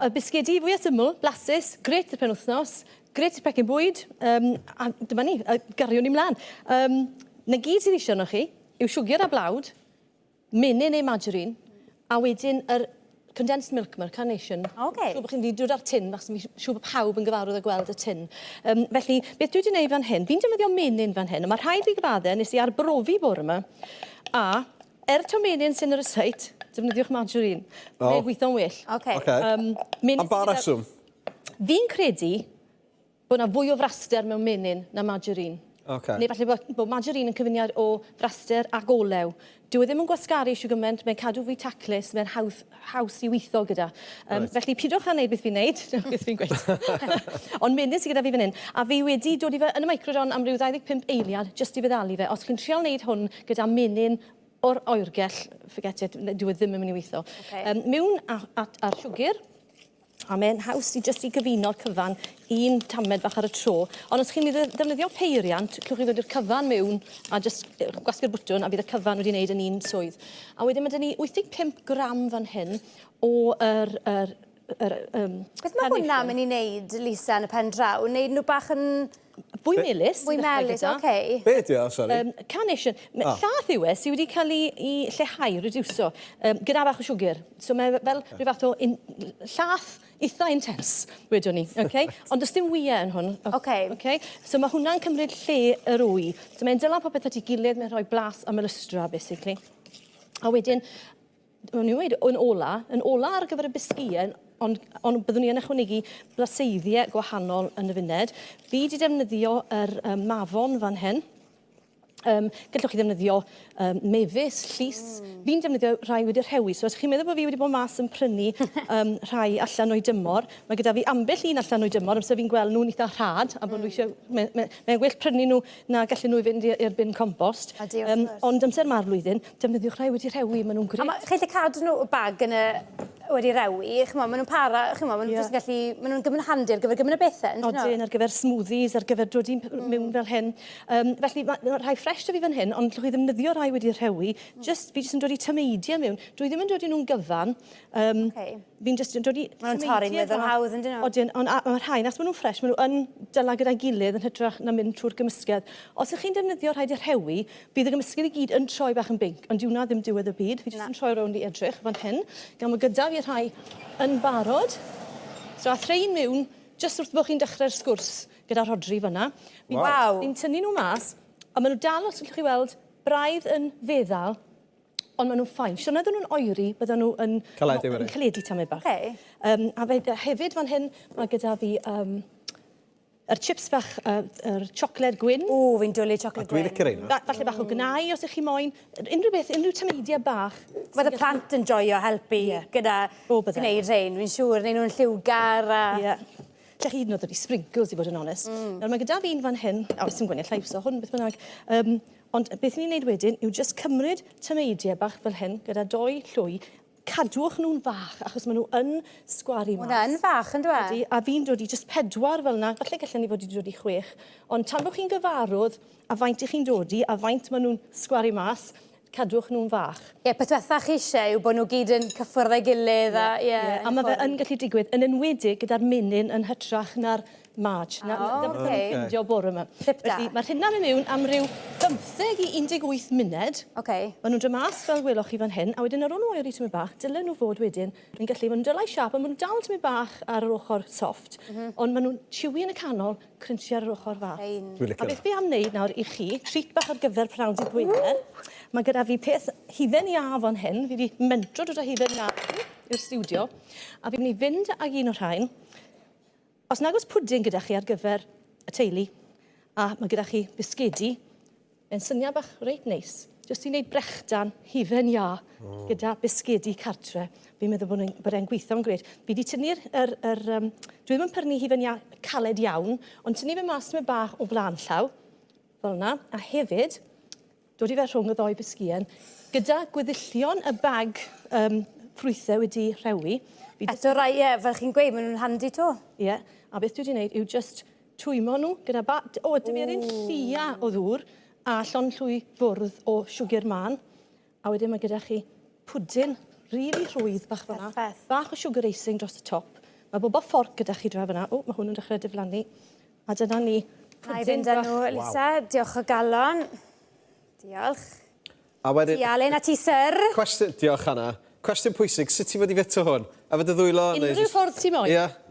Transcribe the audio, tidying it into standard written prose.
Y bisgedi fwya syml, blasus, grêt i'r penwythnos, grêt i'r pecyn bwyd, yym, a dyma ni, a gariwn ni mlan. Yym, 'na gyd sydd eisiau arnoch chi yw siwgr a blawd, menyn neu margarine, a wedyn yr condensed milk 'ma, carnation. Oce. Siŵr bod chi'n 'di dod â'r tin achos mi siŵr bod pawb yn gyfarwydd â gweld y tin. Yym, felly, beth dwi 'di wneud fan hyn, fi'n defnyddio menyn fan hyn, a ma' rhaid fi gyfadde, nes i arbrofi bore 'ma, a Er taw menyn sy'n yr ysait, defnyddiwch margarine. O. Mae'n gweithio'n well. Oce. Oce. Yym menyn Am ba sydd gyda- reswm? Fi'n credu bod 'na fwy o fraster mewn menyn na margarine. Oce. Neu falle bo' bo' margarine yn cyfuniad o fraster ac olew. Dyw e ddim yn gwasgaru shw gyment, mae'n cadw fwy taclus, mae'n hawdd haws i weitho gyda. Yym Reit. felly pidwch â neud beth fi'n neud, dyna beth fi'n gweud. Ond menyn sy gyda fi fan 'yn. A fi wedi dod i fe yn y microdon am ryw 25 eiliad jyst i feddalu fe. Os chi'n trial neud hwn gyda menyn o'r oergell, forget it, dyw e ddim yn mynd i weithio. Okay. Mewn at, a'r siwgr, a mae'n haws i jyst i gyfuno'r cyfan un tamed bach ar y tro. Ond os chi'n mynd i ddefnyddio peiriant, clwch chi ddod i'r cyfan mewn a jyst gwasgu'r bwtwn a bydd y cyfan wedi wneud yn un swydd. A wedyn mae 'da ni 85 gram fan hyn o yr, yr, yr, Beth mae hwnna'n mynd i wneud, Lisa, yn y pen draw? Wneud nhw bach yn... Fwy melys. Fwy melys, oce. Okay. Be ydi o, sori? Carnation. Oh. Llath yw e sydd wedi cael ei, ei lleihau, reducio, gyda bach o siwgr. So mae fel rhyw fath o in, llath eitha intense, wedwn ni. Okay? Ond does dim wyau yn hwn. Okay. Okay? So mae hwnna'n cymryd lle yr wy. So mae'n dyla popeth at ei gilydd, mae'n rhoi blas a melystra, basically. A wedyn, O'n i'n weud yn ola, yn ola ar gyfer y bisgïen, ond, ond byddwn ni yn ychwanegu blaseiddiau gwahanol yn y funed. Fi wedi defnyddio yr um, mafon fan hyn. Gallwch chi ddefnyddio mefus, llus. Fi'n defnyddio rhai wedi rhewi, so os chi'n meddwl bod fi wedi bod mas yn prynu rhai allan o'i dymor, mae gyda fi ambell un allan o'i dymor, amser fi'n gweld nhw'n eitha rhad, a bod nhw eisiau... Mae'n mae, mae well prynu nhw na gallen nhw i fynd i'r bin compost. Ydy, wrth gwrs. Ond amser ma'r flwyddyn, defnyddiwch rhai wedi rhewi, maen nhw'n grêt. A ma' chi'n gallu cadw nhw bag yn y wedi rewi, ch'mo' ma' nhw'n para, ch'mo' ma' nhw yeah. jyst yn gallu, ma' nhw'n gymryd handi ar gyfer gymryd o bethe, on'd Odyn, ar gyfer smoothies, ar gyfer dod mm. mewn fel hyn. Felly, mae ma rhai ffresh 'da fi fan hyn, ond allwch chi ddefnyddio rhai wedi rhewi. Just, fi jyst yn dod i tameidiau mewn. Dwi ddim yn dod i nhw'n gyfan. Okay. Fi'n jyst yn dod i Ma' nhw'n torri'n weddol hawdd on'd 'yn nhw? Odyn, ond a ma' rhai, os ma' nhw'n ffresh, ma' nhw yn dyla gyda'i gilydd yn hytrach na mynd trwy'r gymysgedd. Os ych chi'n defnyddio rhai 'di rhewi, bydd y gymysgedd i gyd yn troi bach yn binc, ond dyw 'na ddim diwedd y byd. Fi jyst yn troi rownd i edrych fan hyn, gan bod gyda fi rhai yn barod. So ath rhein mewn jyst wrth bo' chi'n dechrau'r sgwrs gyda Rhodri fan'na. Fi'n Waw! Fi'n tynnu nhw mas, a ma' nhw dal, os allwch chi weld, braidd yn feddal. Ond maen nhw'n fine. Siwrne oedden nhw'n oeri, bydden nhw yn... Caledu wedyn. Yn caledu tamed bach. Okay. A fe, hefyd fan hyn, mae gyda fi yr chips bach, yr siocled gwyn. O, fi'n dwlu siocled gwyn. Dwi'n licio reina. Falle bach o gnau os ych chi moyn. Unrhyw beth, unrhyw tameidiau bach. Bydd y plant yn joio helpu yeah. gyda o, gwneud rhein, fi'n siŵr. Neu nhw'n lliwgar a... Yeah. Lle chi hyd yn oed wedi sprinkles i fod yn onest. Nawr mae gyda fi un fan hyn, o, sy'n gwneud llai so hwn beth bynnag. Ond beth ni'n neud wedyn yw jyst cymryd tameidiau bach fel hyn gyda doi llwy, cadwch nhw'n fach achos maen nhw yn sgwaru mas. Hwnna yn fach yn dyw e? Ydy, a fi'n dod i jyst pedwar fel yna, falle gallen ni fod wedi dod i chwech, ond tan bod chi'n gyfarwydd a faint i chi'n dod i a faint maen nhw'n sgwaru mas, cadwch nhw'n fach. Ie, peth dwetha chi eisiau yw bod nhw gyd yn cyffwrdd â'i gilydd a ie. Ie, a mae fe yn gallu digwydd, yn enwedig gyda'r menyn yn hytrach na'r marge. Na, O, dyma beth o'n oce. i'n ffindio bore yma. Tip da. Felly, mae'r rheina'n mynd mewn am ryw 15 i 18 munud. Oce. Maen nhw'n dod mas fel weloch chi fan hyn, a wedyn ar ôl nhw oeri tymed bach, dylen nhw fod wedyn yn gallu, maen nhw'n dylai siâp, ond maen nhw'n dal tymed bach ar yr ochr soft, ond maen nhw'n chewy yn y canol, crunchy ar yr ochr fach. Fine. Dwi'n licio A beth fi am wneud nawr i chi, treat bach ar gyfer pnawn dydd Gwener, mae gyda fi peth hufen iâ fan hyn, fi wedi mentro dod â hufen iâ i'r stiwdio, a fi'n mynd i fynd ag un o'r rhain. Os nag oes pwdin gyda chi ar gyfer y teulu, a mae gyda chi bisgedi, Mae'n syniad bach reit neis, jyst i wneud brechdan hufen iâ oh. gyda bisgedi cartre. Fi'n meddwl bod, bod e'n gweithio'n gret. Fi wedi tynnu'r... Er, er, dwi ddim yn prynu hufen iâ caled iawn, ond tynnu fe mas tymed bach o flaen llaw, fel yna. A hefyd, dod i fe rhwng y ddoi bisgïen, gyda gweddillion y bag ffrwythau wedi rhewi. Eto rai, ie, fel chi'n gweud, maen nhw'n handi to. Ie, yeah, a beth dwi wedi gwneud yw just Twymo nhw gyda ba... O, dyfu'r un lleia o ddŵr a llond llwy fwrdd o siwgr mân. A wedyn mae gyda chi pwdin rili rhwydd bach fan'na. Perffaith. Bach o siwgr icing dros y top. Mae boba fforc gyda chi draw fyna. O, mae hwn yn dechrau diflannu. A dyna ni. Na i fynd â nhw, Lisa. Diolch o galon. Diolch. A wedyn... Ti, Alun, a ti, syr. Cwestiwn... Diolch, Hannah. Cwestiwn pwysig, sut ti fod i fito hwn? Efo dy ddwylo? Unrhyw ffordd ti moyn. Ie.